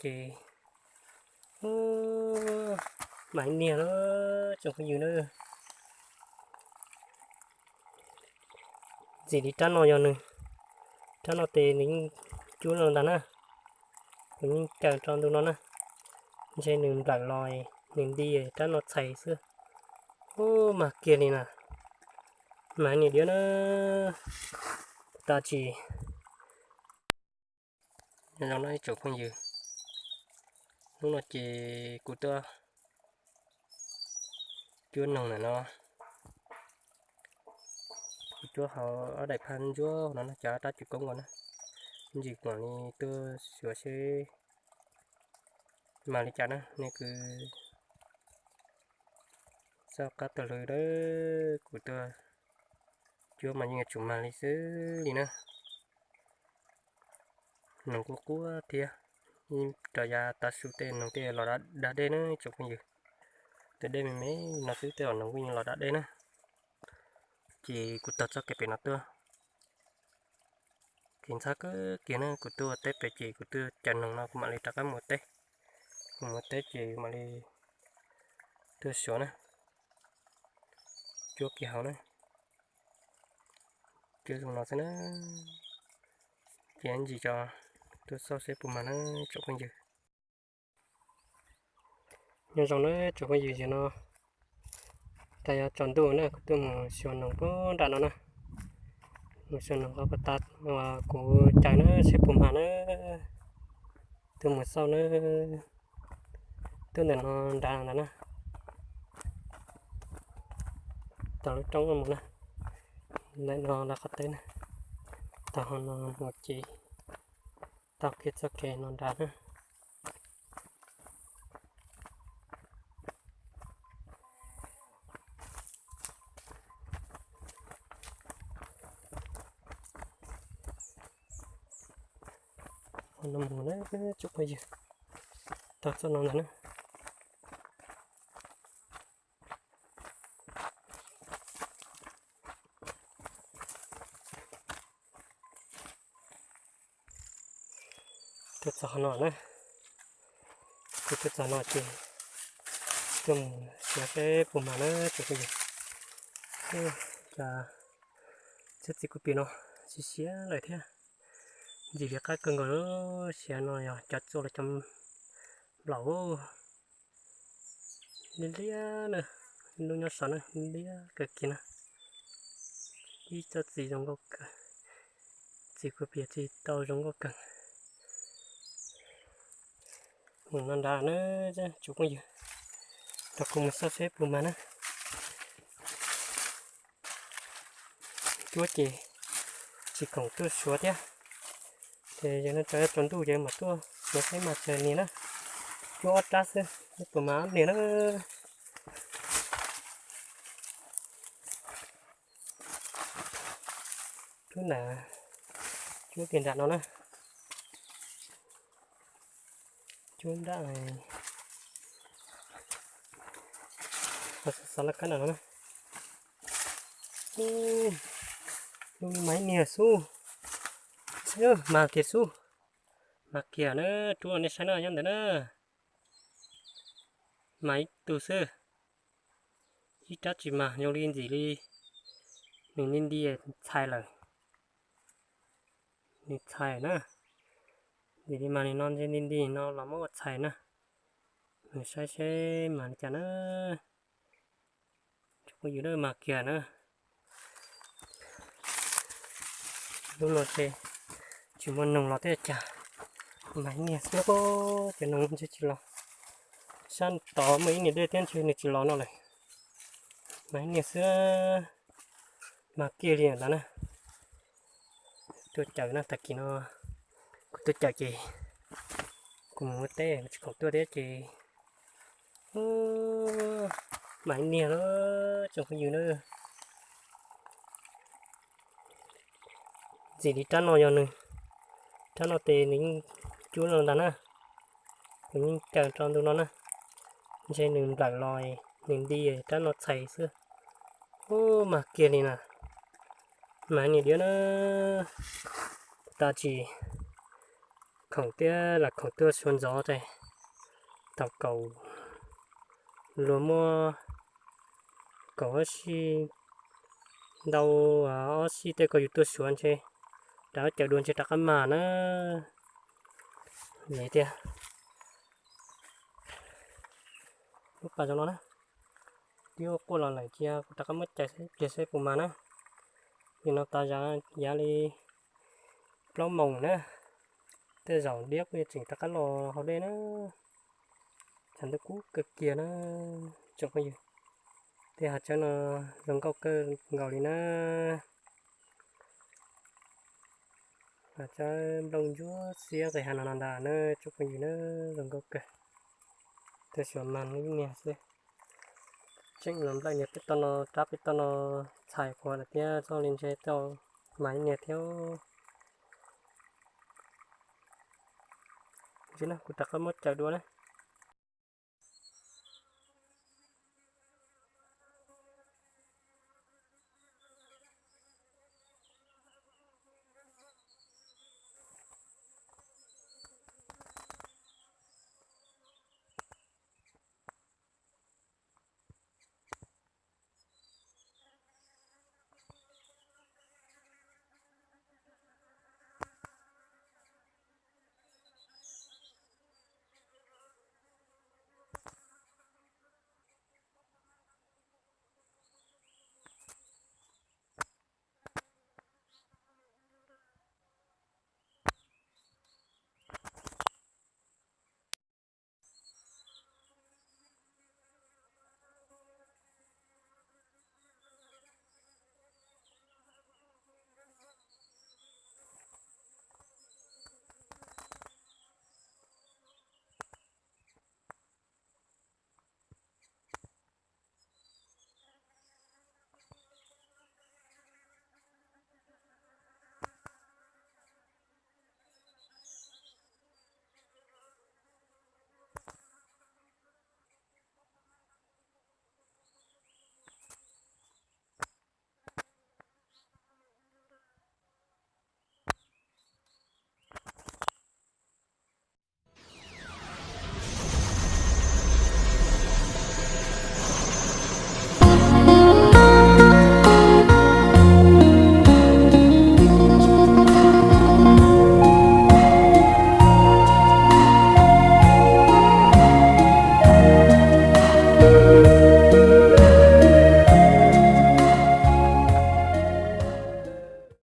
Ces, mas niag lawm tsoom phooj ywg na. Ntxim li rab no yog nws, rab no ces nws yeej cuab no ntag na. Kuv yeej caw rau ntu no na, ntshe nws nplawm los nws nti rab no txhais xwb. Ub, mag kiag li na. Mas niag diab na, tas tsis. Nyob zoo no ib tsoom phooj ywg, hnub no ces kuv tuaj cuab noog ntawm no, kuv cuab hauv ob daim phab ntsuab no na, cov rab cwm koob nkaus na. Ntsis mam li tuaj xyuas seb mag li cas na, nej kwv txoj qab taug lw dawb, kuv tuaj cuab mas yeej yuav tsum mag li xwb li na. Noog kuj quaj thiab, rau yav tav su tej noog tej los da dej na tsoom phooj ywg. Tej dej me me no xwb tej los noog kuj yeej los da dej na. Ces kuv taug txoj kev pem no tuaj, ces ntxhab kawg kiag na, kuv tuaj teb pem ces kuv tuaj caw noog no kuv mam li rov qab mus teb. Kuv mus teb ces mam li tuaj xyuas na, cuab kiag hauv na. Cuab zoo no xwb na, ces ntsis tso tuaj xauj seb puas mag na tsoom phooj ywg. Nyob zoo na tsoom phooj ywg, yog no tas yog tsaus ntuj na kuv tuaj mus xyuas noog puag nram no na. Mus xyuas noog qhov pas tas uas kuv caw na seb puas mag na. Tuaj mus xauj na, tuaj ntawm no nrad ntawd na. Tau lub roob mus na, ntawm no lawv qhov teb na. Tau ho no mus ces tau kiag txoj kev no nrad na. Ho no mus na tsoom phooj ywg, tau txoj no ntag na. Tuaj txog qhov no na, kuv tuaj txog no ces tuaj mus xyuas seb puas mag na tsoom phooj ywg. Cas txhiab txiv kuv pim no siav siav lawm thiab. Ntxim li qab kawg nkaus, siav no yog cov txua los cov nplaum. Liab liab na, lub nyob saum na liab kawg kiag na. Ib tsob txiv zoo nkauj kawg, txiv kuv pim txiv tau zoo nkauj kawg. Mus no nrad na tsoom phooj ywg, rau kuv mus xauj seb puas mag na. Cuab ces tsis khoom tuaj xyuas thiab, ces yog no tsaus ntuj ces mam tuaj xyuas seb mag tsis niag na. Cuab ob rab xwb puas mag ob niag na. Cuab nram, cuab kiag nram no na. Cuab nram, xav xav laj kab nram no na. Ub, zoo li mag ib niag xwb. Mag kiag xwb. Mag kiag na, rub nej saib na, nyob ntawd na. Mag ib tug xwb. Ib rab tsis mag, zoo li ntxim li nws nti nti txhais lawm. Nws txhais na. Ntxim li mag li no ntshe nti nti no los muab ua txhais na. Nws saib seb mag li cas na. Tsoom phooj ywg, mag kiag na. Lub no ces tsis muaj noog los thiab cas. Mag ib niag xwb, cov noog ntshe tsis los. Sab tod muaj ib niag dej thiab ntshe nws tsis los no lawm. Mag ib niag xwb, mag kiag li ntawd na. Tuaj caws na, tag kis no kuv tuaj caws ces kuv mus ua teb tsis khoom tuaj thiab ces. Mag ib niag lawm tsoom phooj ywg na. Ntxim li rab no yog nws, rab no ces nws yeej cuab no ntag na. Kuv yeej caw rau ntu no na, ntshe nws nplawm los nws nti rab no txhais xwb. Ub, mag kiag li na. Mag niag diab na, tas tsis. khoom thiab lam khoom tuaj suav ntxov ces tau kaum, luag muab kaum ob sij ntau, ob sij tej ko yus tuaj suav ntshe rov qab cawm dua ntshe rov qab mag na. Vim tias lub pas zoo no na, twb quaj los lawm cia kuv rov qab muab cawm ib pliag seb puas mag na. Nim no tas zam yav li plaub moos na, tej zaum diab kuj yuav tseem rov qab los hauv dej na. Tshav ntuj kub kawg kiag na tsoom phooj ywg. Tej hav tsawb no zoo nkauj kawg nkaus li na. Hav tsawb nplooj ntsuab xiab nqis hav no no ntag na tsoom phooj ywg na, zoo nkauj kawg. Tuaj suav mag ib niag xwb. Tseem los nplawm niag peb toj no, rab peb toj no txhais qhuav lawm thiab txoj li ntshe tau mag ib niag thiab. Ntsis na kuv rov qab muab cawm dua na.